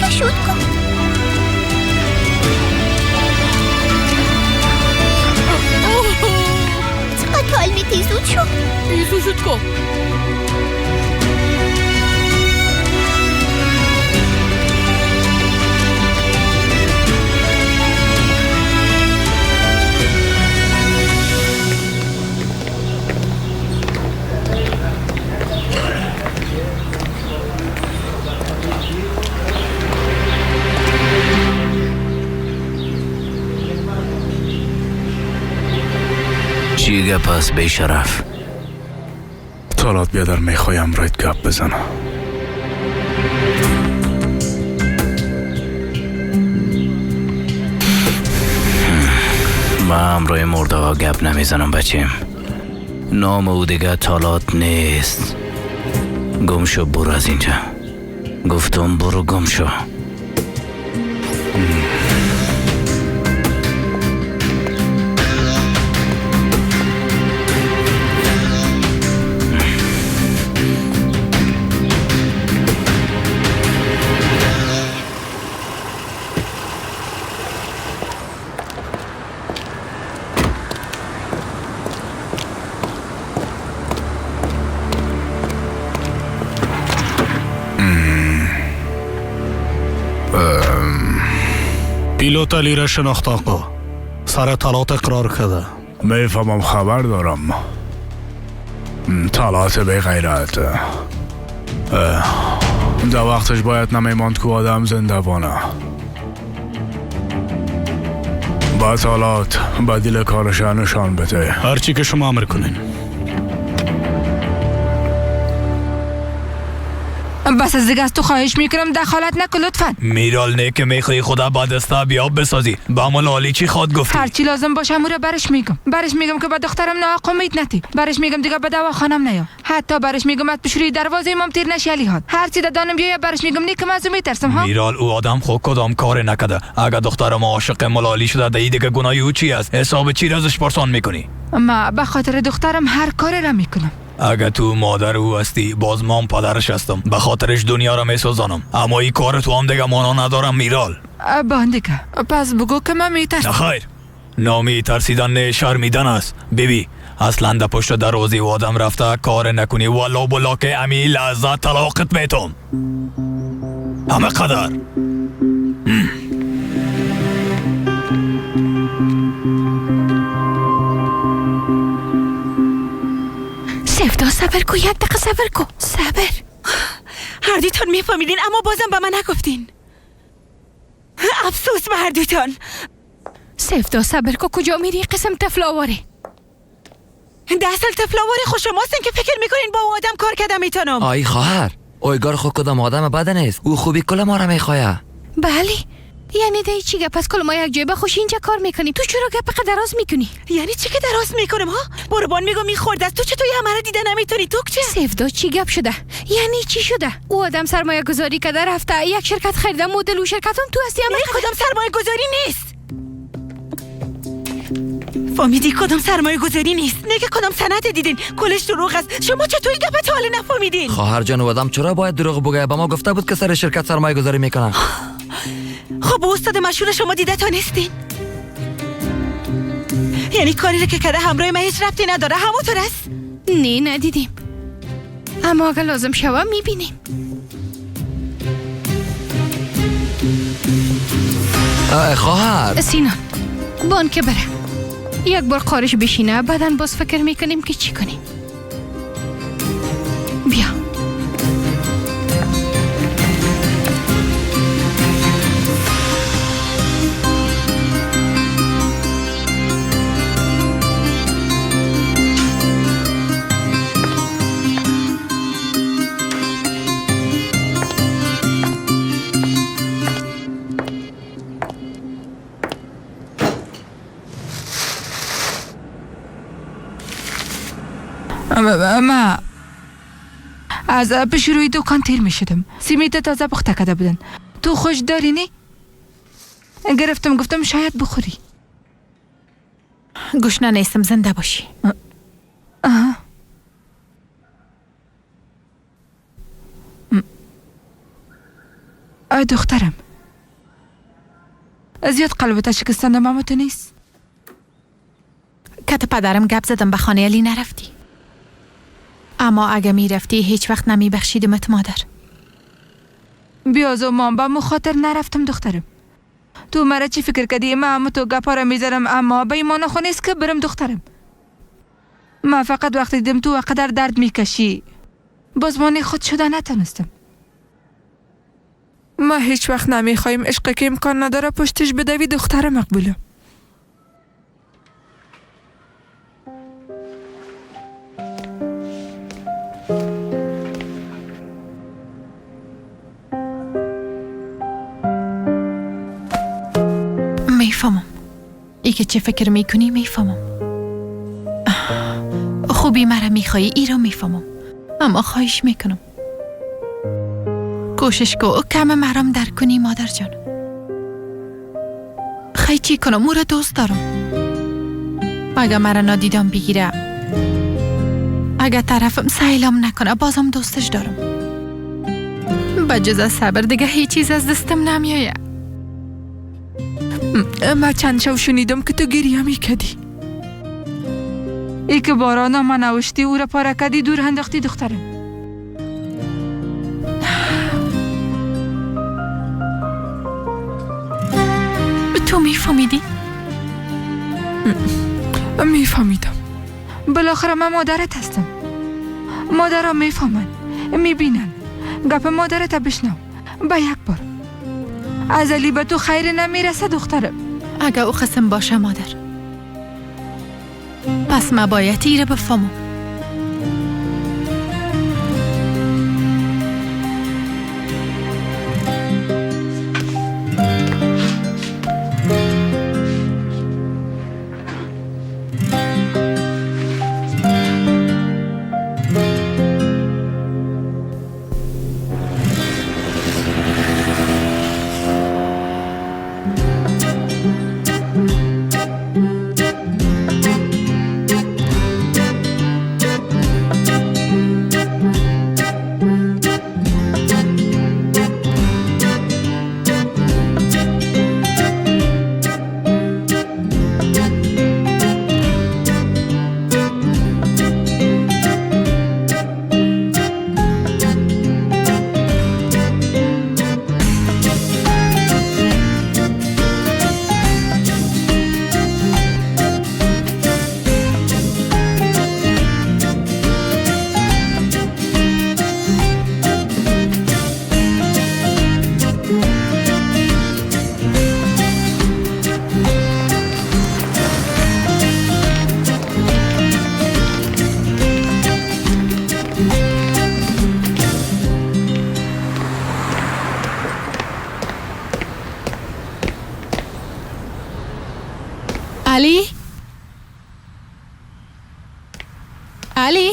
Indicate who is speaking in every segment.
Speaker 1: Нашуд ку. Чақад калми тезуд шуд.
Speaker 2: Изу шуд ку.
Speaker 3: Чӣ гап аст, бешараф?
Speaker 4: Талат биадар, мехоҳам ройт гап бизанам.
Speaker 3: Ман ҳамроҳи мурдаҳо гап намезанам, бачем. Номи ӯ дига Талат нест. Гум шо, буро аз инҷа. Гуфтум буро, гум шо.
Speaker 5: Пилот Алира шинохт, оқо. Сари Талот иқрор карда.
Speaker 4: Мефаҳмам, хабар дорам. Талот беғайрат. Дар вақташ бояд намемонд, ку одам зинда бона. Ба Талот ба дили кораша нишон бите.
Speaker 5: Ҳарчи ки шумо амр кунед.
Speaker 6: بس از دیگه از تو خواهش میکنم دخالت نکن لطفا.
Speaker 7: میرال نه که میخوای خدا با دستا بیاب بسازی. با ملالی چی خواد گفتی؟
Speaker 6: هرچی لازم باشه همو را برش میگم. برش میگم که به دخترم ناحق امید نتی. برش میگم دیگه به دواخانم نیا. حتی برش میگم از پشوری دروازه امام تیر نشی علی هات. هرچی دانم بیا برش میگم نه که من از او میترسم ها.
Speaker 7: میرال او آدم خود کدام کار نکده. اگه دخترم عاشق ملالی شده دی دیگه گناهی او چی است؟ حساب چی را ازش پرسان میکنی؟
Speaker 6: ما به خاطر دخترم هر کاری را میکنم.
Speaker 7: اگه تو مادر او هستی باز من پدرش هستم. به خاطرش دنیا را میسوزانم. اما این کار تو هم دیگه مانا ندارم میرال.
Speaker 6: باندگه پس بگو که من میترسم.
Speaker 7: نه خیر، نامی ترسیدن نه شرمیدن است. بیبی اصلا در پشت دروازه آدم رفته کار نکنی والا بلا که امی لحظه طلاقت میتم. همه قدر.
Speaker 8: سفدا صبر کو، یک دقیقه صبر کو، صبر.
Speaker 9: هر دوتان میفهمیدین اما بازم به من نگفتین. افسوس به هر دوتان.
Speaker 8: سفدا صبر کو، کجا میری؟ قسم طفل آواره.
Speaker 9: ده سال طفل آواره خوش شماستین که فکر میکنین با او آدم کار کردم میتونم.
Speaker 10: آی خواهر، اویگار خود کدام آدم بد نیست. او خوبی کل ما را میخواه.
Speaker 8: بله، یعنی دی چی گپ از کل ما یک جای به خوشی اینجا کار میکنی. تو چرا گپ قدر دراز میکنی؟
Speaker 9: یعنی چی که دراز میکنم ها؟ قربان میگم میخورد از تو چطور همه را دیده نمیتونی؟ تو چه؟
Speaker 8: سفدا چی گپ شده؟ یعنی چی شده؟ او آدم سرمایه گذاری کرده رفته یک شرکت خریده، مدل و شرکت هم تو هستی.
Speaker 9: نه کدام سرمایه گذاری نیست. فهمیدی کدام سرمایه گذاری نیست؟ نه که کدام سند دیدین کلش دروغ است. شما چطور این گپ تا حالا نفهمیدین؟
Speaker 10: خواهر جان آدم چرا باید دروغ بگه؟ به ما گفته بود که سر شرکت سرمایه گذاری میکنه.
Speaker 9: خب استاد مشهور شما دیده تا نیستین؟ یعنی کاری رو که کرده همراه من هیچ ربطی نداره، همونطور است؟
Speaker 8: نه ندیدیم، اما اگر لازم شوه میبینیم.
Speaker 10: خواهر
Speaker 8: سینا بانک بره یک بار قارش بشینه، بعدا باز فکر میکنیم که چی کنیم. بیا
Speaker 6: ما از پیش روی دکان تیر می شدم. سیمیت تازه پخته کرده بودن. تو خوش داری نی؟ گرفتم گفتم شاید بخوری.
Speaker 9: گشنه نیستم، زنده باشی.
Speaker 6: دخترم، زیاد قلبت شکستندم اما تو نیست.
Speaker 8: کت پدرم گپ زدم، به خانه علی نرفتی. اما اگه میرفتی هیچ وقت نمیبخشیدمت مادر.
Speaker 6: بیازو مام به مخاطر نرفتم دخترم. تو مرا چی فکر کردی؟ من هم تو گپا را میزنم اما به ایمان خو نیست که برم دخترم. من فقط وقتی دیدم تو قدر درد میکشی باز مانع خود شده نتونستم. ما هیچ وقت نمیخوایم عشق که امکان نداره پشتش بدوی دختر مقبوله.
Speaker 8: میفهمم ای که چه فکر میکنی، میفهمم خوبی مرا میخوایی، ای را میفهمم، اما خواهش میکنم کوشش کو کم مرام درک کنی مادر جان. خی چی کنم، او را دوست دارم. اگه مرا نادیدم بگیره، اگه طرفم سیلام نکنه، بازم دوستش دارم. بجز از صبر دیگه هیچ چیز از دستم نمیایه.
Speaker 6: من چند شو شنیدم که تو گریه میکدی. ای که بارانا من نوشتی او را پاره کردی دور انداختی دخترم.
Speaker 8: تو میفهمیدی؟
Speaker 6: میفهمیدم. بالاخره من مادرت هستم. مادرها میفهمن، میبینن. گپ مادرت بشنو به یک بار. از علی به تو خیر نمیرسه دخترم.
Speaker 8: اگه او قسم باشه مادر، پس ما باید ایره بفهمم. علی؟ علی؟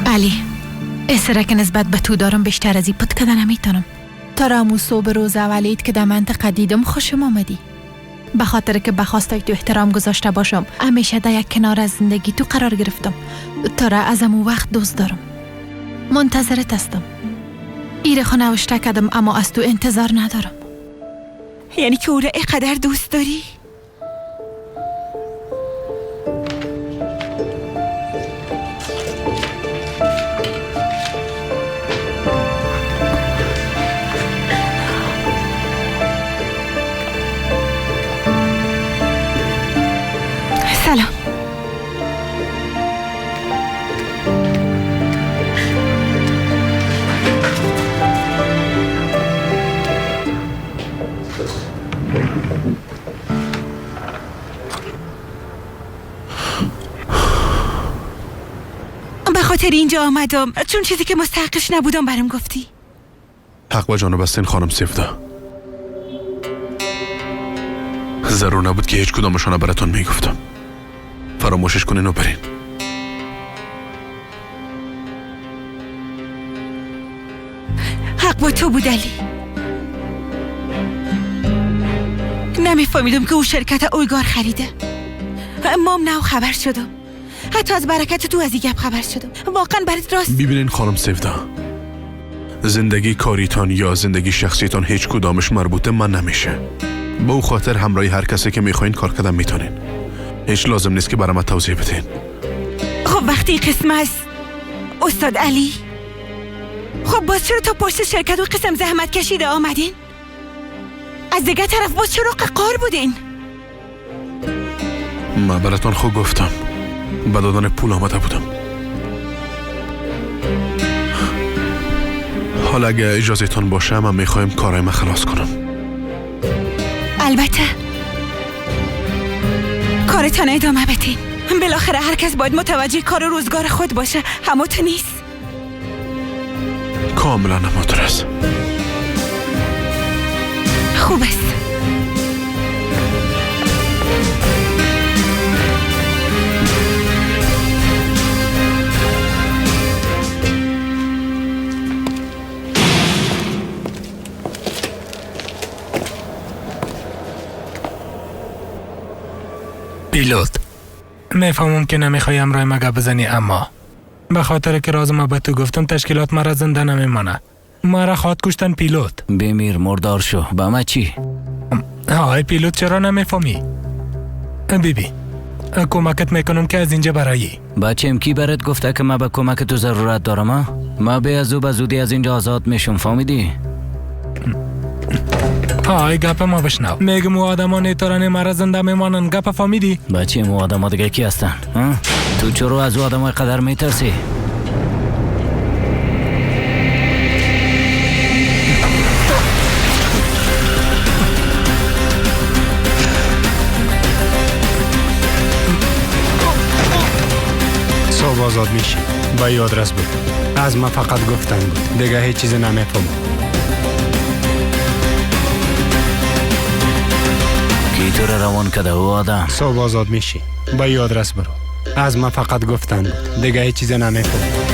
Speaker 8: علی، که نسبت به تو دارم بیشتر از این پت کده نمیتونم. تا را صبح روز اولیت که در منطقه دیدم خوشم آمدی. به خاطر که به خواستای تو احترام گذاشته باشم، همیشه در یک کنار از زندگی تو قرار گرفتم. تا را از امو وقت دوست دارم. منتظرت هستم. ایره خو نوشته کردم اما از تو انتظار ندارم.
Speaker 9: یعنی که او را اینقدر دوست داری؟ خاطر اینجا آمدم، چون چیزی که مستحقش نبودم برام گفتی.
Speaker 2: حق با جانب هستین خانم سفدا. ضرور نبود که هیچ کدامشان براتون میگفتم. فراموشش کنین و برین.
Speaker 9: حق با تو بود علی. نمیفهمیدم که او شرکت اویگار خریده. اما نو خبر شدم. حتی از برکت تو از این گپ خبر شدم. واقعا برات راست.
Speaker 2: ببینین خانم سفدا، زندگی کاریتان یا زندگی شخصیتان هیچ کدامش مربوط من نمیشه. به او خاطر همراهی هر کسی که میخواین کار کردن میتونین. هیچ لازم نیست که برام توضیح بدین.
Speaker 9: خب وقتی قسم است استاد علی، خب باز چرا تا پشت شرکت و قسم زحمت کشیده آمدین؟ از دیگه طرف باز چرا قار بودین؟
Speaker 2: من براتون خوب گفتم، به دادن پول آمده بودم. حالا اگه اجازهتان باشه من میخوایم کارای من خلاص کنم.
Speaker 9: البته کارتان ادامه بدین. بالاخره هر کس باید متوجه کار و روزگار خود باشه. همو تو نیست؟
Speaker 2: کاملا همونطور است.
Speaker 9: خوب است.
Speaker 5: پیلوت، میفهمم که نمیخوای همراه ما گپ بزنی، اما به خاطر که راز ما به تو گفتم تشکیلات مرا زنده نمیمانه. مرا خواد کشتن پیلوت.
Speaker 3: بمیر مردار شو. با ما چی؟
Speaker 5: های پیلوت چرا نمیفهمی؟ بیبی کمکت میکنم که از اینجا برایی.
Speaker 3: بچم کی برات گفته که ما به کمک تو ضرورت دارم؟ ما به از او به زودی از اینجا آزاد میشم، فهمیدی؟
Speaker 5: های گپ ما بشنو. میگم او آدما نیترانه مرا زنده میمانن. گپ فهمیدی؟
Speaker 3: بچه او آدما دیگه کی هستن؟ تو چرا از او آدمای قدر میترسی؟
Speaker 11: صبح آزاد میشی. با یادرس بود. از ما فقط گفتن بود. دیگه هیچ چیز نمیفهمم.
Speaker 3: کی تو را روان کده او آدم؟
Speaker 11: صبح آزاد میشی. با یادرس برو. از ما فقط گفتن بود. دیگه هیچ چیز نمیفهمم.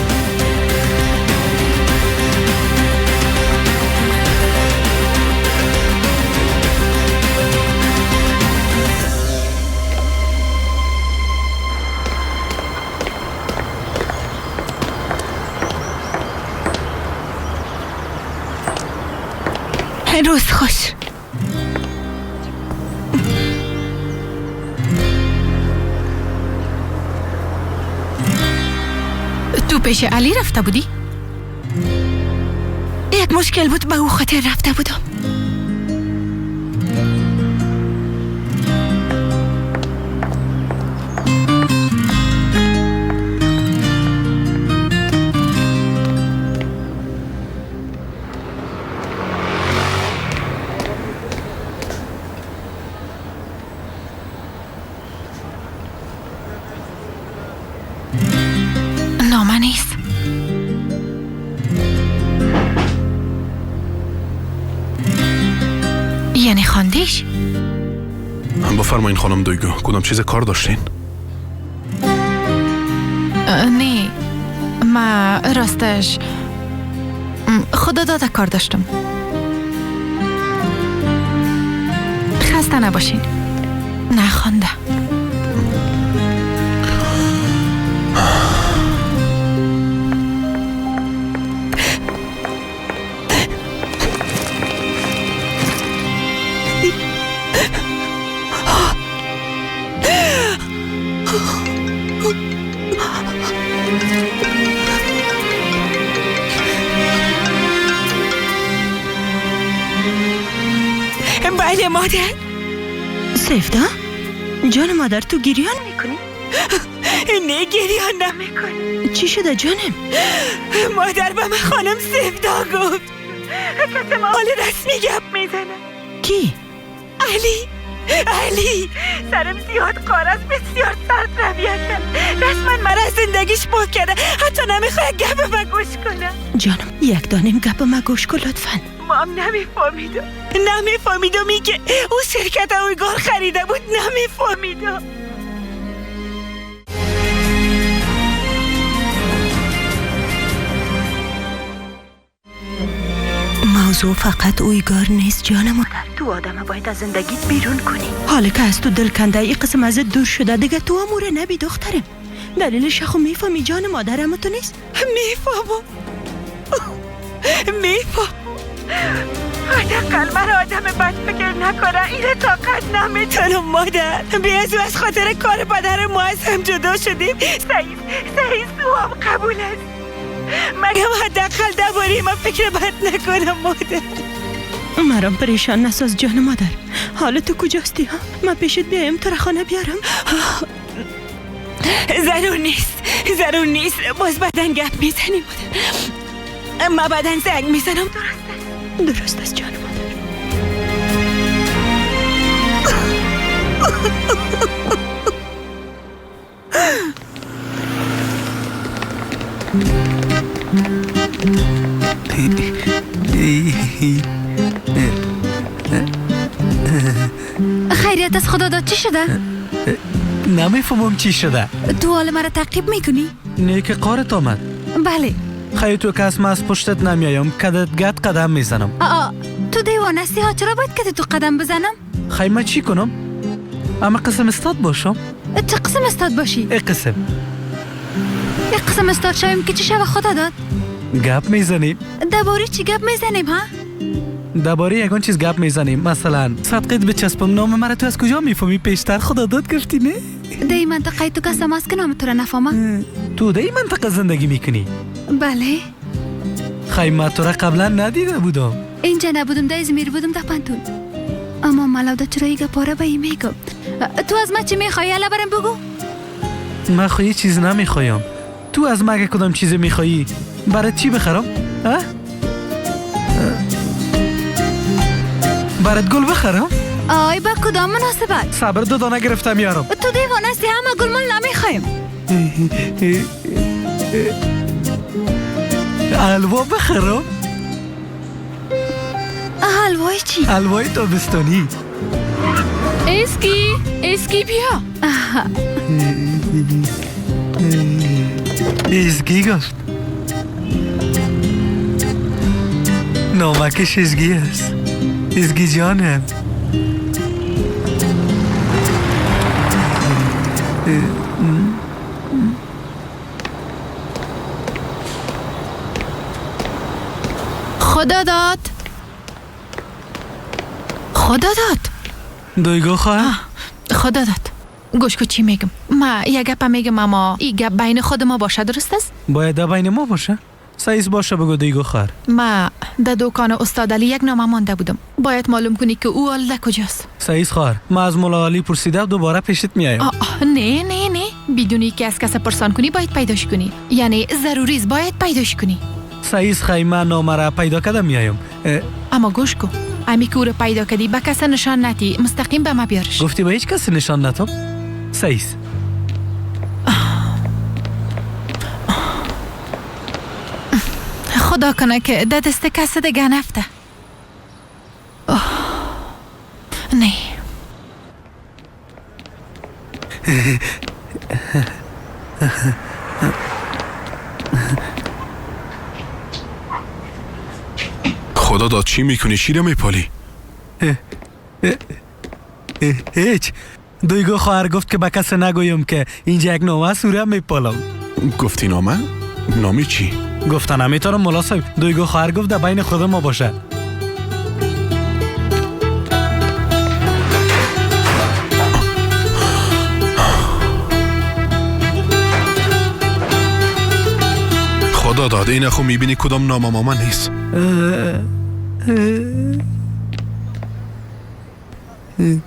Speaker 9: روز خوش.
Speaker 8: تو پیش علی رفته بودی؟
Speaker 9: یک مشکل بود، به او خاطر رفته بودم.
Speaker 8: نامه نیست. یعنی خواندیش؟
Speaker 2: بفرمایین خانم دویگو، کدام چیز کار داشتین؟
Speaker 8: نه، ما راستش خدا داده کار داشتم. خسته نباشین. نه خوانده.
Speaker 9: بله مادر.
Speaker 12: سفدا جان مادر، تو گریان میکنی؟
Speaker 9: نه گریان نمیکنی.
Speaker 12: چی شده جانم؟
Speaker 9: مادر به من خانم سفدا گفت کسی حال رسمی گپ میزنه.
Speaker 12: کی؟
Speaker 9: علی. علی سرم زیاد قار است، بسیار سرد رویه کرد. رسما مرا از زندگیش پاک کرده، حتی نمیخواد گپ ما گوش کنه.
Speaker 12: جانم یک دانیم گپ ما گوش کن لطفا.
Speaker 9: ما هم نمیفهمیدم ای که او شرکت اویگار خریده بود، نمیفهمیدم.
Speaker 12: موضوع فقط اویگار نیست جان مادر. تو آدم باید از زندگیت بیرون کنی. حالا که از تو دل کنده ای قسم ازت دور شده دیگه تو امور نبی دخترم. دلیلش خو میفهمی جان مادرم تو نیست؟
Speaker 9: میفهمم حداقل من آدم بد فکر نکنه، اینه طاقت نمیتونم مادر. بی از او از خاطر کار پدر ما از هم جدا شدیم. سعید تو هم قبول است، مگم حداقل درباره ما فکر بد نکنم مادر.
Speaker 12: مرام پریشان نساز جان مادر. حالا تو کجاستی ها؟ من پیشت بیایم تو را خانه بیارم؟
Speaker 9: ضرور نیست، باز بعدن گپ میزنیم مادر. من بعدن زنگ میزنم.
Speaker 12: درست است جان مادر.
Speaker 6: خیریت از خدا داد چی شده؟
Speaker 13: نمیفهمم چی شده.
Speaker 6: تو حال مرا تعقیب میکنی؟
Speaker 13: نه که قارت آمد.
Speaker 6: بله.
Speaker 13: خیلی تو که از من از پشتت نمیایم، کدت گد قدم میزنم.
Speaker 6: تو دیوانه هستی ها، چرا باید کدت تو قدم بزنم؟
Speaker 13: خیلی من چی کنم؟ اما قسم استاد باشم؟
Speaker 6: چه قسم استاد باشی؟
Speaker 13: ای قسم.
Speaker 6: ای قسم استاد شویم که چی شوه خدا داد؟
Speaker 13: گپ میزنیم.
Speaker 6: درباره چی گپ میزنیم ها؟
Speaker 13: درباره یگان چیز گپ میزنیم، مثلا صدقت بچسبم نام مرا تو از کجا میفهمی؟ پیشتر خدا داد گفتی نه؟
Speaker 6: در این منطقه تو کسم است که نام تو را نفهمم؟
Speaker 13: تو در این منطقه زندگی میکنی؟
Speaker 6: بله.
Speaker 13: خیلی من تو را قبلا ندیده بودم.
Speaker 6: اینجا نبودم، در ازمیر بودم، در پنتون. اما ملوده چرا این گپاره به این میگم؟ تو از من چی میخوایی؟ الا برم بگو.
Speaker 13: من خو چیز نمیخوایم. تو از من اگه کدام چیز میخوایی برای چی بخرم؟ ها؟ برات گل بخرم؟
Speaker 6: آی با کدام مناسبت؟
Speaker 13: صبر دو دانه گرفتم یارم.
Speaker 6: تو دیوانه هستی، همه گل مل نمیخوایم.
Speaker 13: حلوا بخرم؟
Speaker 6: حلوای چی؟
Speaker 13: حلوای تابستانی.
Speaker 6: اسکی بیا.
Speaker 13: اسکی گفت. نامکش اسکی است. اسکی جانم.
Speaker 8: خدا داد. خدا داد.
Speaker 13: دویگو خواه؟
Speaker 8: خدا داد. گوش کو چی میگم. ما یه گپ میگم اما این گپ بین خود ما باشه، درست است؟
Speaker 13: باید بین ما باشه؟ سایز باشه بگو دیگو خواهر.
Speaker 8: ما در دکان استاد علی یک نامه مانده بودم، باید معلوم کنی که او حالا کجاست.
Speaker 13: سایز خواهر، ما از مولا علی پرسیده دوباره پیشت میایم.
Speaker 8: نه نه نه، بدونی که از کس پرسان کنی باید پیداش کنی، یعنی ضروری است باید پیداش کنی.
Speaker 13: سایز خیمه نامه را پیدا کردم میایم.
Speaker 8: اما گوش کو، امی که او را پیدا کردی به کس نشان ندی، مستقیم به ما بیارش.
Speaker 13: گفتی به هیچ کس نشان ندم؟ سایز.
Speaker 8: خدا کنه که در دست کس دیگه نفته. نه.
Speaker 2: خدا داد چی میکنی؟ چی رو میپالی؟
Speaker 13: هیچ. دویگو خواهر گفت که به کس نگویم که اینجا یک نامه سوره میپالم.
Speaker 2: گفتی نامه؟ نامی چی؟
Speaker 13: گفتن نمیتونم مولا صاحب. دویگو خواهر گفت در بین خود ما باشه.
Speaker 2: خدا داد این خو میبینی کدام نامه ماما نیست.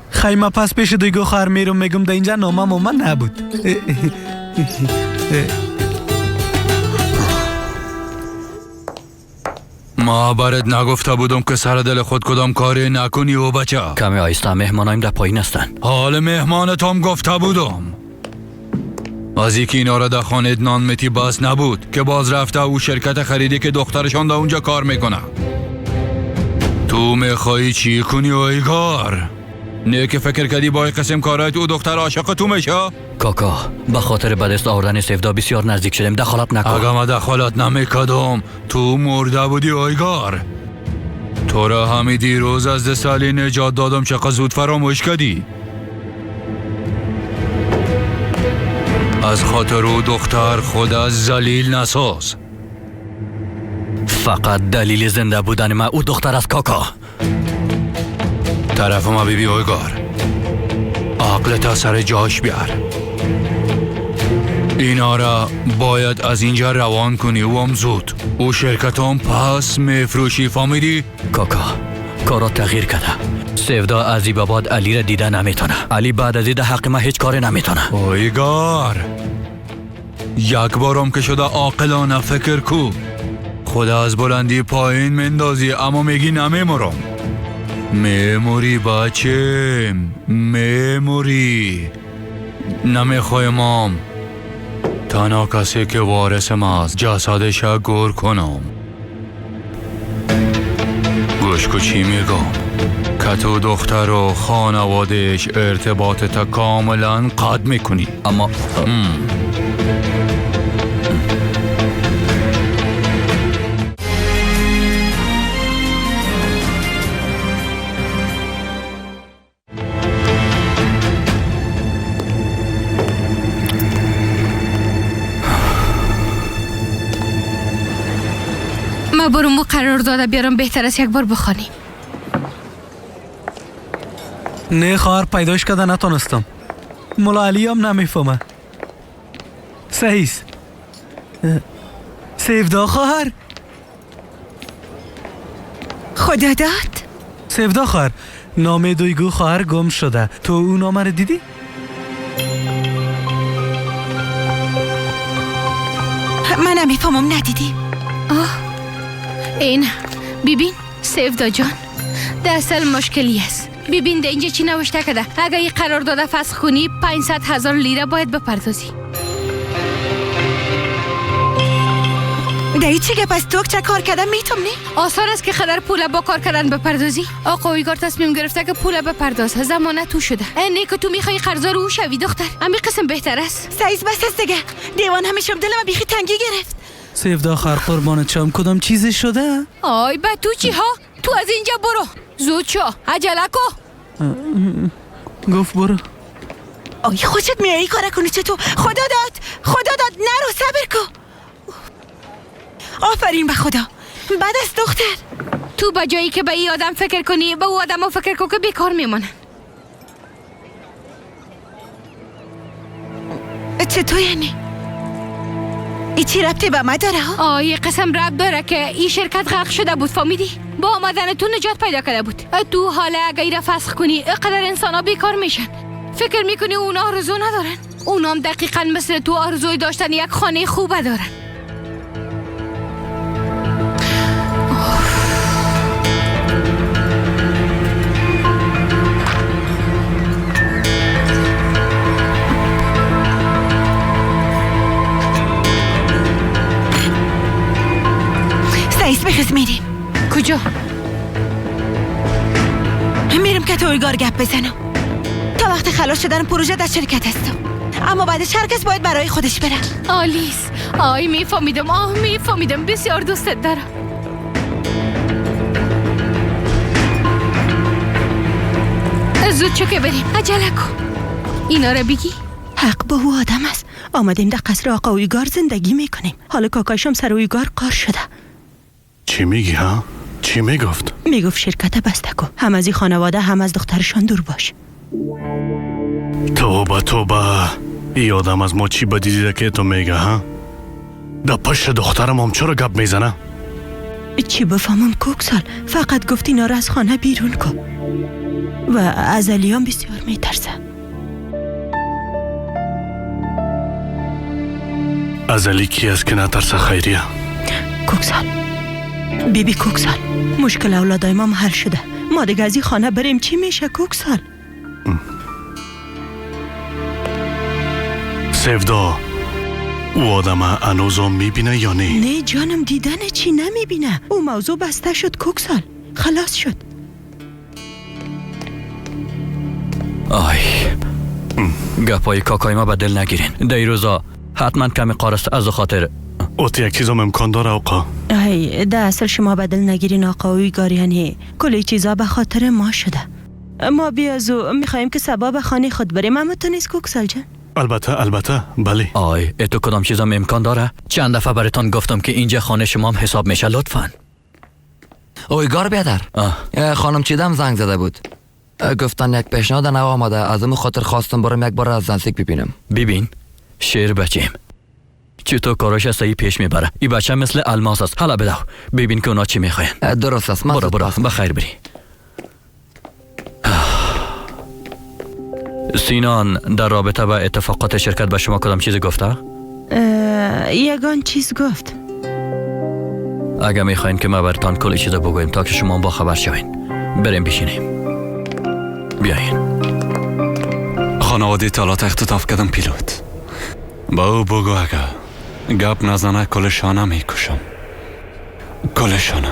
Speaker 13: خیمه پس پیش دویگو خواهر میرم میگم در اینجا نامه ماما نبود.
Speaker 7: ما برات نگفته بودم که سر دل خود کدام کاری نکنی او بچه.
Speaker 3: کمی آیسته، مهمانایم در پایین هستن.
Speaker 7: حال مهمانتام گفته بودم. از اینکه اینا را در خانه نان میتی بس نبود که باز رفته او شرکت خریدی که دخترشان در اونجا کار میکنه. تو میخوایی چی کنی اویگار؟ نه که فکر کردی با قسم کارایت او دختر عاشق تو میشه؟
Speaker 3: کاکا به خاطر به دست آوردن سفدا بسیار نزدیک شدیم، دخالت نکن.
Speaker 7: اگه ما دخالت نمیکردم تو مرده بودی اویگار. تو را همی دیروز از دست علی نجات دادم، چقدر زود فراموش کردی. از خاطر او دختر خود از ذلیل نساز.
Speaker 3: فقط دلیل زنده بودن ما او دختر از کاکا.
Speaker 7: طرف ما بیبی اویگار، عقلت سر جاش بیار. اینا را باید از اینجا روان کنی و هم زود. او شرکت هم پس میفروشی، فهمیدی؟
Speaker 3: کاکا کارا تغییر کرده. سفدا از این بعد علی را دیده نمیتونه. علی بعد از این حق ما هیچ کاری نمیتونه.
Speaker 7: اویگار یک بارم که شده عاقلانه فکر کو. خدا از بلندی پایین مندازی اما میگی نمیمرم. میموری بچه، میموری. نمیخوایم تنها کسی که وارث ماست جسدش گور کنم. گوش کو چی میگم، که تو دختر و خانوادهش ارتباط تا کاملا قطع میکنی.
Speaker 3: اما
Speaker 6: ما برم و قرار داده بیارم، بهتر است یک بار بخوانیم.
Speaker 13: نه خواهر، پیداش کرده نتونستم. ملا علی هم نمیفهمه. صحیح است. سیفدا خواهر.
Speaker 9: خدا داد.
Speaker 13: سیفدا خواهر، نام دویگو خواهر گم شده. تو اون نامه رو دیدی؟
Speaker 9: من نمیفهمم، ندیدی.
Speaker 6: آه این ببین سیفدا جان، در اصل مشکلی است. ببین در اینجا چی نوشته کرده. اگر این قرار داده فسخ کنی 500,000 لیره باید بپردازی.
Speaker 9: در چی گپ از تو چه کار کردن میتونی؟
Speaker 6: آسان است که قدر پول با کار کردن بپردازی. آقا اویگار تصمیم گرفته که پول بپردازه، زمانه تو شده. نه که تو میخوای قرضدار او شوی دختر، امی قسم بهتر است.
Speaker 9: سعیز بس است دیگه، دیوان همیشه دلم بیخی تنگی گرفت.
Speaker 13: سیفدا خواهر قربانت شم، کدام چیزی شده؟
Speaker 6: آی به تو چی ها؟ تو از اینجا برو، زود شو، عجله کو.
Speaker 13: گفت برو.
Speaker 9: آی خوشت میایی کار کنی چه تو؟ خدا داد، خدا داد، نرو، صبر کو. آفرین به خدا، بعد از دختر.
Speaker 6: تو به جایی که به این آدم فکر کنی، به او آدم فکر کن که بیکار میمانن.
Speaker 9: چطور یعنی؟ ای چی ربطی به ما داره ها؟
Speaker 6: آه قسم ربط داره که این شرکت غرق شده بود، فهمیدی؟ با آمدن تو نجات پیدا کرده بود. تو حالا اگه ایره فسخ کنی اینقدر انسان ها بیکار میشن. فکر میکنی اونا آرزو ندارن؟ اونا هم دقیقا مثل تو آرزوی داشتن یک خانه خوبه دارن.
Speaker 9: سعیس بخیز میریم.
Speaker 6: کجا؟
Speaker 9: میریم که تو اویگار گپ بزنم. تا وقت خلاص شدن پروژه در شرکت هستم، اما بعدش هر کس باید برای خودش بره.
Speaker 6: آلیس، آی میفهمیدم، آه میفهمیدم، بسیار دوستت دارم. زود چو که بریم، عجله کن. اینا رو بگی؟
Speaker 12: حق با او آدم است. آمدیم در قصر آقا اویگار زندگی میکنیم. حالا کاکایشم سر اویگار قار شده.
Speaker 2: چی میگی ها؟ چی میگفت؟
Speaker 12: میگفت شرکت بسته کن، هم از این خانواده هم از دخترشان دور باش.
Speaker 2: توبه توبه، ای آدم از ما چی بدی دیده که تو میگه ها؟ در پشت دخترم هم چرا گپ میزنه؟
Speaker 12: چی بفهمم کوکسال، فقط گفت اینا را از خانه بیرون کن و از علیان بسیار میترسه.
Speaker 2: از علی کی است که نترسه خیریه؟
Speaker 12: کوکسال بیبی کوکسال، مشکل اولادای ما حل شده. ما دیگه از این خانه بریم چی میشه کوکسال؟
Speaker 14: سودا، او آدم هنوزم میبینه یا نه؟
Speaker 12: نه جانم، دیدن چی نمیبینه. او موضوع بسته شد کوکسال، خلاص شد.
Speaker 3: آی، گپای کاکای ما به دل نگیرین. در روزا حتما کمی قارست از خاطر
Speaker 14: اوت یک چیزم امکان داره آقا.
Speaker 12: ای ده اصل شما به دل نگیرین آقا اویگار، یعنی کلی چیزا به خاطر ما شده. ما بیازو میخوایم که سبا به خانه خود بریم، اما تو نیست کوکسال جان.
Speaker 14: البته البته بله.
Speaker 3: آی اتو کدام چیزم امکان داره؟ چند دفعه براتان گفتم که اینجا خانه شما هم حساب میشه. لطفاً.
Speaker 10: اویگار بیادر، خانم چیدم زنگ زده بود، گفتن یک پیشنهاد نو آمده، از اون خاطر خواستم برم یک بار از نزدیک ببینم.
Speaker 3: ببین شیر بچیم چطور کاراش صحیح پیش میبره. این بچه مثل الماس است. حالا بدو ببین که اونا چی میخواین.
Speaker 10: درست است.
Speaker 3: برو برو بخیر بری. سینان در رابطه با اتفاقات شرکت به شما کدام چیزی گفته؟
Speaker 12: یگان چیز گفت.
Speaker 3: اگه میخواین که ما براتان کل چیز بگویم تا که شما با خبر شوین، بریم بشینیم. بیاین.
Speaker 14: خانواده تالات اختطاف کردم پیلوت. با او بگو اگه گپ نزنه کلشانه میکشم. کلشانه.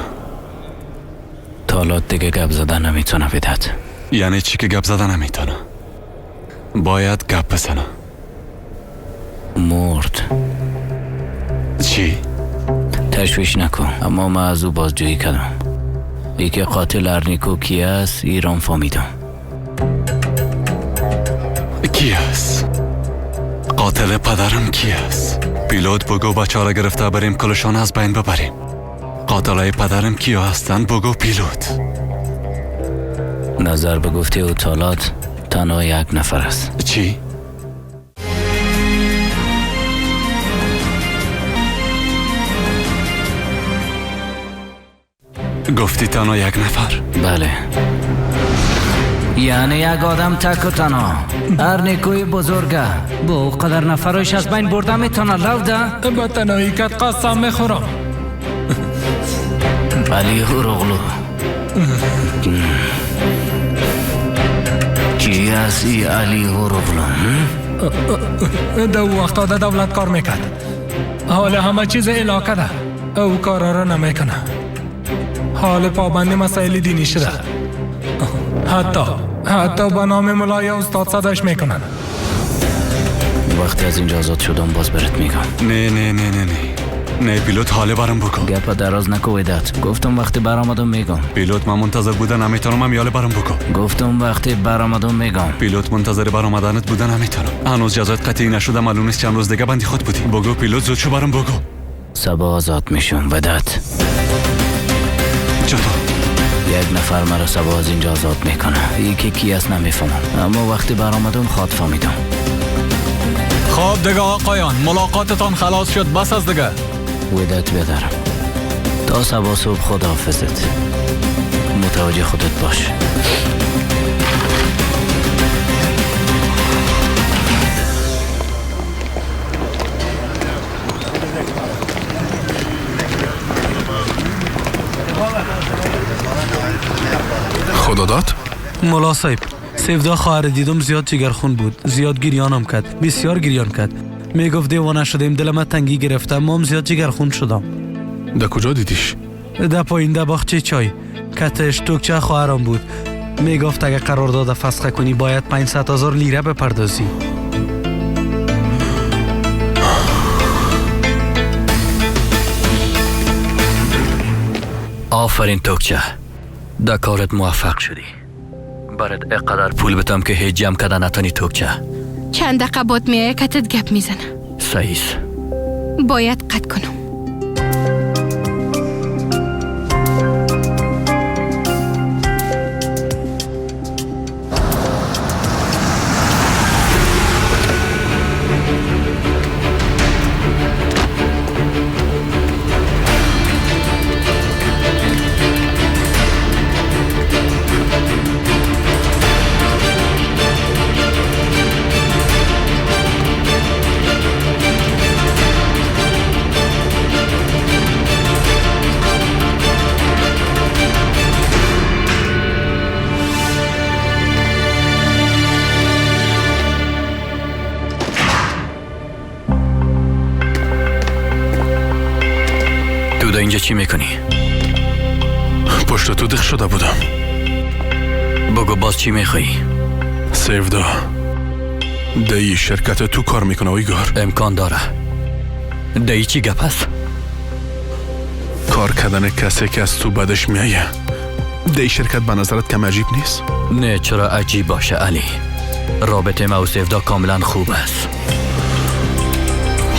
Speaker 3: تالات دیگه گپ زدن نمیتونه بدهد.
Speaker 14: یعنی چی که گپ زدن نمیتونه؟ باید گپ بزنه.
Speaker 3: مرد.
Speaker 14: چی؟
Speaker 3: تشویش نکن، اما من از او بازجویی کردم. یکی قاتل ارنیکو کی است ایران فهمیدم.
Speaker 14: کی است؟ قاتل پدرم کی است؟ پیلوت بگو بچه را گرفته بریم کلشان از بین ببریم. قاتلای پدرم کیا هستند؟ بگو پیلوت.
Speaker 3: نظر به گفته او تالات تنها یک نفر است.
Speaker 14: چی؟ گفتی تنها یک نفر؟
Speaker 3: بله، یعنی یک آدم تک و تنها. ارنیکوی بزرگه با او قدر نفرش از بین برده میتونه. لوده
Speaker 5: با تنهایی کت قسم میخورم.
Speaker 3: علی هوروغلو کی است ای علی هوروغلو؟
Speaker 5: در وقتا در دولت کار میکرد. حال همه چیز علاقه ده. او کارا را نمیکنه. حال پابند مسائل دینی شده. حتی به نام ملای استاد صداش میکنن.
Speaker 3: وقتی از اینجا آزاد شدم باز برات میگم.
Speaker 14: نه نه نه نه نه نه پیلوت، حاله برام بکن.
Speaker 3: گپ دراز نکو وداد. گفتم وقتی برآمدم میگم.
Speaker 14: پیلوت من منتظر بودن نمیتونم، هم یاله برام بکن.
Speaker 3: گفتم وقتی برآمدم میگم.
Speaker 14: پیلوت منتظر برآمدنت بودن نمیتونم. هنوز جزایت قطعی نشده، معلوم نیست چند روز دیگه بندی خود بودی. بگو پیلوت زود شو برام بگو.
Speaker 3: صبح آزاد میشم وداد.
Speaker 14: چطور؟
Speaker 3: یک نفر مرا صبح از اینجا آزاد میکنه. یکی کی است نمیفهمم، اما وقتی برآمدم خود فهمیدم.
Speaker 7: خب دیگه آقایان، ملاقاتتان خلاص شد، بس از دیگه.
Speaker 3: وداد بدارم تا صبح صبح. خداحافظت، متوجه خودت باش.
Speaker 2: خدا داد؟
Speaker 13: ملا صاحب، سیودا خواهر دیدم زیاد جگرخون بود، زیاد گریانم کرد، بسیار گریان کرد. میگفت دیوانه شدیم، دلم تنگی گرفته، مام زیاد جگرخون شدم.
Speaker 2: در کجا دیدیش؟
Speaker 13: در پایین در باغچه چای. کتش توکچه خواهرم بود. میگفت اگه قرارداد فسخ کنی باید 500,000 لیره بپردازی.
Speaker 3: آفرین توکچه، در کارت موفق شدی. برات اقدر پول بتم که هیچ جمع کردن نتانی توکچه.
Speaker 8: چند دقیقه بعد میایه کتت گپ میزنه.
Speaker 3: سعیس
Speaker 8: باید قطع کنم.
Speaker 3: اینجا چی میکنی؟
Speaker 2: پشت تو دخ شده بودم.
Speaker 3: بگو باز چی میخوایی؟
Speaker 2: سیودا دی شرکت تو کار میکنه اویگار.
Speaker 3: امکان داره. دی چی گپ است؟
Speaker 2: کار کردن کسی که از تو بدش میایه دی شرکت به نظرت کم عجیب نیست؟
Speaker 3: نه چرا عجیب باشه علی. رابطه ما و سیودا کاملا خوب است.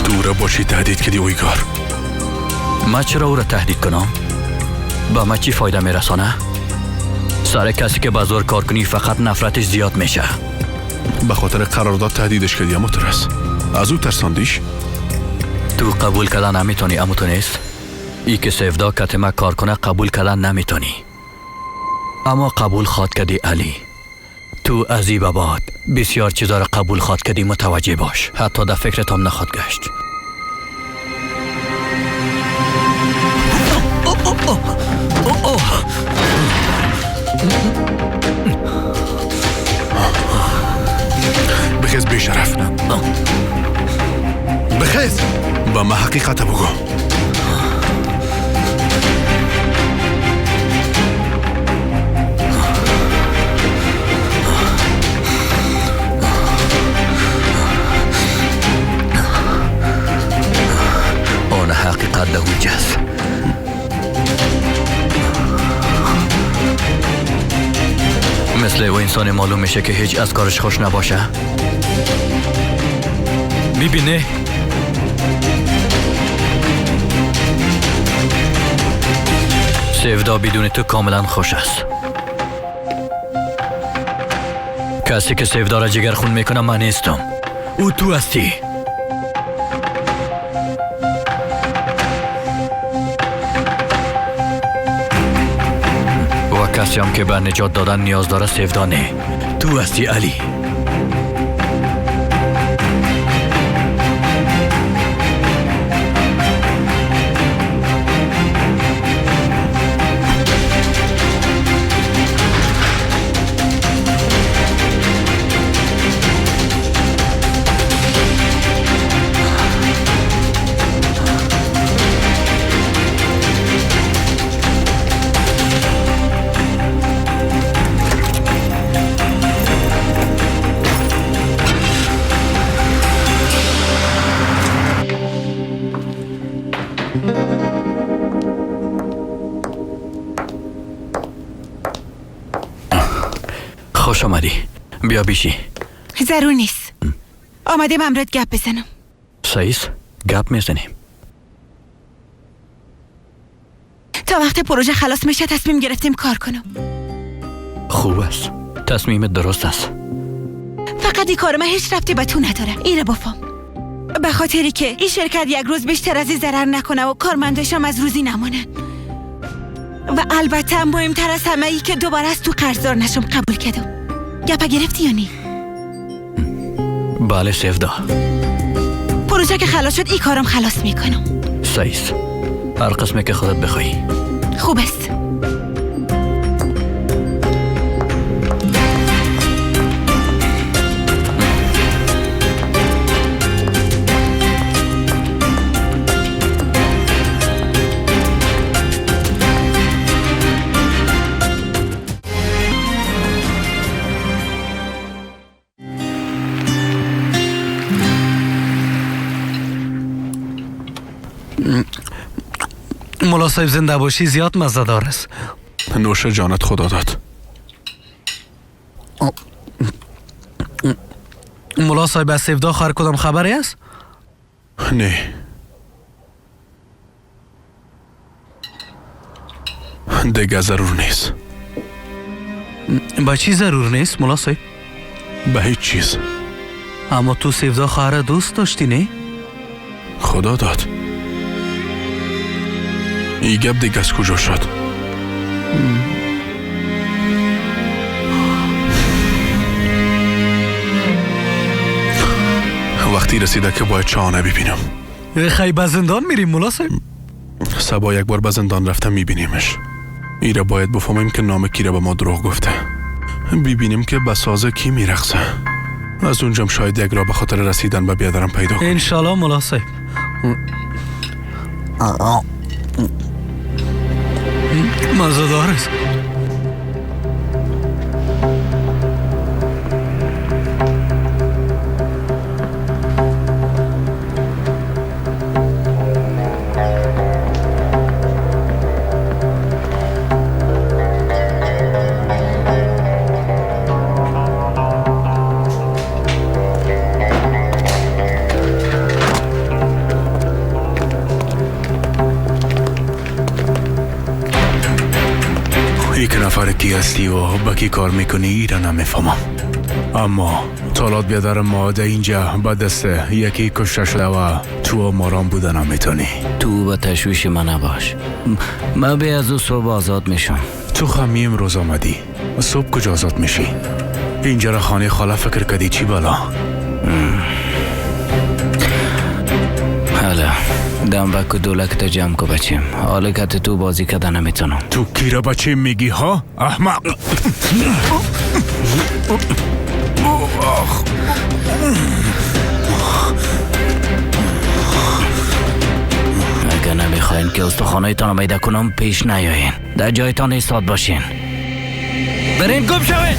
Speaker 2: تو را با چی تهدید کردی اویگار؟
Speaker 3: ما چرا او را تهدید کنم؟ با ما چی فایده میرسانه؟ سر کسی که به زور کار کنی فقط نفرتش زیاد میشه.
Speaker 2: به خاطر قرارداد تهدیدش کردی اما ترس از او ترساندیش؟
Speaker 3: تو قبول کردن نمیتونی اما تو نیست؟ ای که سیودا کت ما کار کنه قبول کردن نمیتونی، اما قبول خواد کردی علی. تو از ای به بعد بسیار چیزا را قبول خواد کردی، متوجه باش. حتی در فکرت هم نخواد گشت.
Speaker 2: بخیز بیشرف، بخیز با ما حقیقت بگو.
Speaker 3: آن حقیقت ده اونجاست. مثل او انسان معلوم میشه که هیچ از کارش خوش نباشه. میبینه؟ سیودا بدون تو کاملا خوش است. کسی که سیودا را جگر خون میکنه من نیستم، او تو هستی. و کسی هم که به نجات دادن نیاز داره سیودا نه، تو هستی علی. خوش آمدی، بیا بیشی.
Speaker 9: ضرور نیست، آمدیم امرت گپ بزنم.
Speaker 3: سایس گپ میزنیم.
Speaker 9: تا وقت پروژه خلاص میشه تصمیم گرفتیم کار کنم.
Speaker 3: خوب است، تصمیم درست است.
Speaker 9: فقط این کار من هیچ ربطی به تو نداره، این رو بفهم. به خاطری که این شرکت یک روز بیشتر از این ضرر نکنه و کارمنداشم از روزی نمانن. و البته مهمتر از همه ای که دوباره از تو قرضدار نشم قبول کردم. گپا گرفتی یا نی؟
Speaker 3: بله سیودا.
Speaker 9: پروژه که خلاص شد ای کارم خلاص میکنم.
Speaker 3: سایس هر قسمی که خودت بخوای.
Speaker 9: خوب است.
Speaker 13: ملا صاحب زنده باشی زیاد مزه دار است.
Speaker 2: نوش جانت خدا داد.
Speaker 13: ملا صاحب از سیودا خواهر کدام خبری است؟
Speaker 2: نه دیگه ضرور نیست.
Speaker 13: با چی ضرور نیست ملا صاحب؟
Speaker 2: به هیچ چیز.
Speaker 13: اما تو سیودا خواهر دوست داشتی نه؟
Speaker 2: خدا داد. ای گپ دیگه از کجا شد؟ وقتی رسیده که باید چانه ببینم.
Speaker 13: خیلی به زندان میریم ملا صاحب؟
Speaker 2: صبا یک بار به زندان رفته میبینیمش. ایره باید بفهمیم که نام کی را به ما دروغ گفته. ببینیم که به ساز کی میرقصه. از اونجام شاید یک را به خاطر رسیدن به بیادرم پیدا کنیم.
Speaker 13: انشالله ملا صاحب. гурез.
Speaker 4: کی هستی و با کی کار میکنی ایرا نمیفهمم، اما طالات بیادر ما در اینجا به دست یکی کشته شده و تو مارام بوده نمیتونی.
Speaker 15: تو به تشویش من نباش، من به از او صبح آزاد میشم.
Speaker 4: تو خمی امروز آمدی، صبح کجا آزاد میشی؟ اینجا را خانه خاله فکر کردی چی بلا؟
Speaker 15: حالا دم بک و دولک تا جمع کو بچیم، حالا که تو بازی کده نمیتونم.
Speaker 4: تو کی را بچه میگی ها احمق؟
Speaker 15: اگه نمیخواین که استخوانایتان رو میده کنم پیش نیاین، در جایتان ایستاد باشین. برین گم شوین.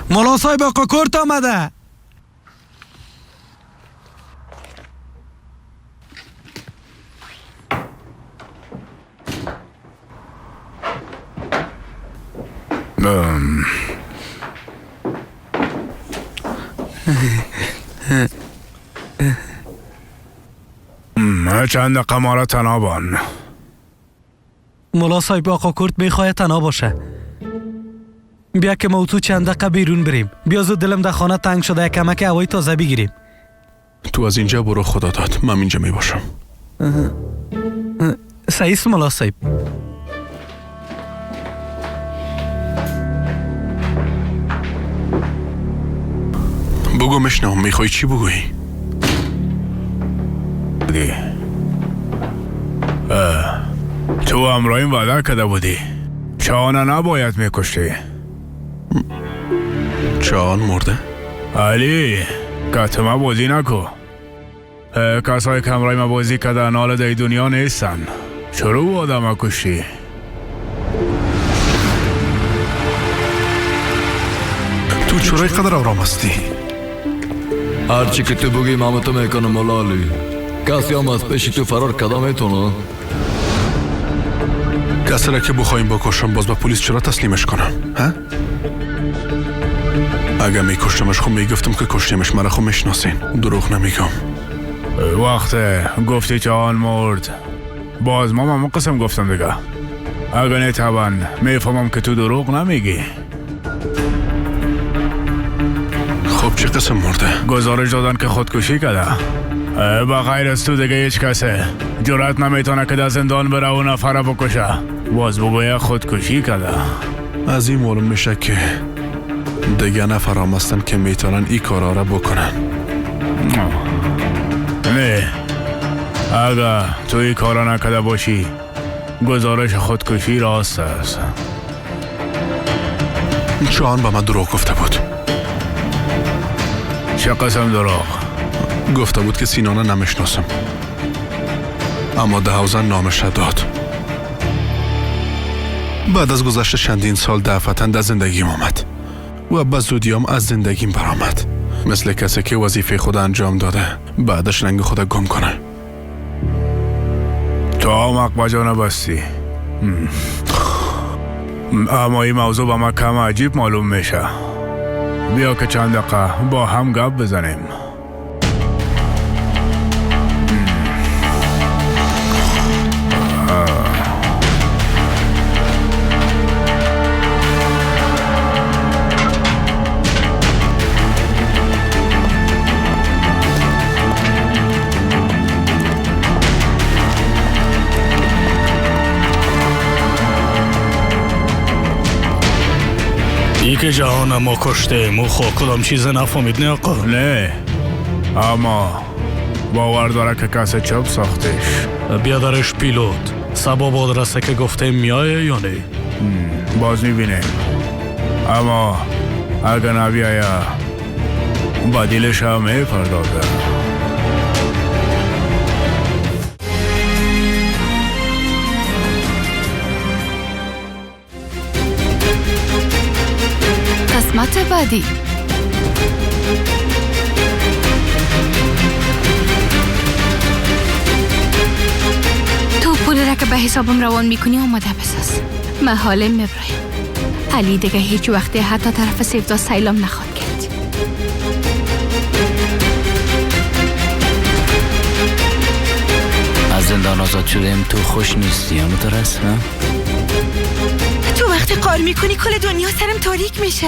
Speaker 13: مولا صاحب آقا کرت آمده.
Speaker 4: چند دقیقه ما را تنها بان.
Speaker 13: مولا صاحب آقا کرت میخواهد تنها باشه. بیا که ما تو چند دقیقه بیرون بریم. بیا زود، دلم در خانه تنگ شده، کمک هوای تازه بگیریم.
Speaker 2: تو از اینجا برو خدا داد، من اینجا می باشم.
Speaker 13: صحیح است مولا صاحب.
Speaker 2: بگو مشنم، میخوای چی بگویی؟
Speaker 4: تو همراهیم وعده کرده بودی چانه نباید میکشتی.
Speaker 2: چان مرده؟
Speaker 4: علی کتمه بازی نکو. کسایی که همراه ما بازی کردن حالا در دنیا نیستن. چرا آدم کشتی؟
Speaker 2: تو چرا اینقدر آرام هستی؟
Speaker 16: هرچی که تو بگی من تو میکنم مولا علی. کسی هم از پیش تو فرار کده میتونه؟
Speaker 2: کسی را که بخوایم بکشم باز به پلیس چرا تسلیمش کنم؟ ها؟ اگه میکشتمش خب میگفتم که کشتیمش، مرا خب میشناسین، دروغ نمیگم.
Speaker 4: وقت گفتی چان مرد باز ما من قسم گفتم دیگه. اگه نه طبعا میفهمم که تو دروغ نمیگی.
Speaker 2: خب چه قسم مرده؟
Speaker 4: گزارش دادن که خودکشی کرده. با غیر از تو دیگه هیچ کسه جرأت نمیتونه که در زندان بره و نفره بکشه. باز بگویه خودکشی کرده.
Speaker 2: از این معلوم میشه که دیگه نفرام هستن که میتونن این کارا را بکنن.
Speaker 4: نه اگه تو این کارا نکرده باشی گزارش خودکشی راست است.
Speaker 2: چان به من دروغ گفته بود.
Speaker 4: چه قسم دروغ؟
Speaker 2: گفته بود که سینانه نمیشناسم، اما دهوزن نامش داد. بعد از گذشت چندین سال دفعتاً در زندگیم آمد و به زودیام از زندگیم برآمد، مثل کسی که وظیفه خود انجام داده بعدش رنگ خود گم کنه.
Speaker 4: تو هم بجا نبستی. اما این موضوع به من کم عجیب معلوم میشه. بیا که چند دقیقه با هم گپ بزنیم.
Speaker 17: ای که جهان ما کشته مو خو کدام چیز نفهمید نه آقا؟
Speaker 4: نه، اما باور داره که کسی چپ ساختش.
Speaker 17: بیادرش پیلوت، سبب آدرسه که گفته میایه یا نه؟
Speaker 4: باز میبینیم. اما اگه نبیایه بدیلش هم میپردازه.
Speaker 8: قسمت بعدی. تو پول را که به حسابم روان میکنی آماده بساز. من حاله میبرایم. علی دیگه هیچ وقتی حتی طرف سیفدا سیلام نخواد کرد.
Speaker 15: از زندان آزاد شدیم تو خوش نیستی همونطور است؟
Speaker 9: تو وقتی قار میکنی کل دنیا سرم تاریک میشه.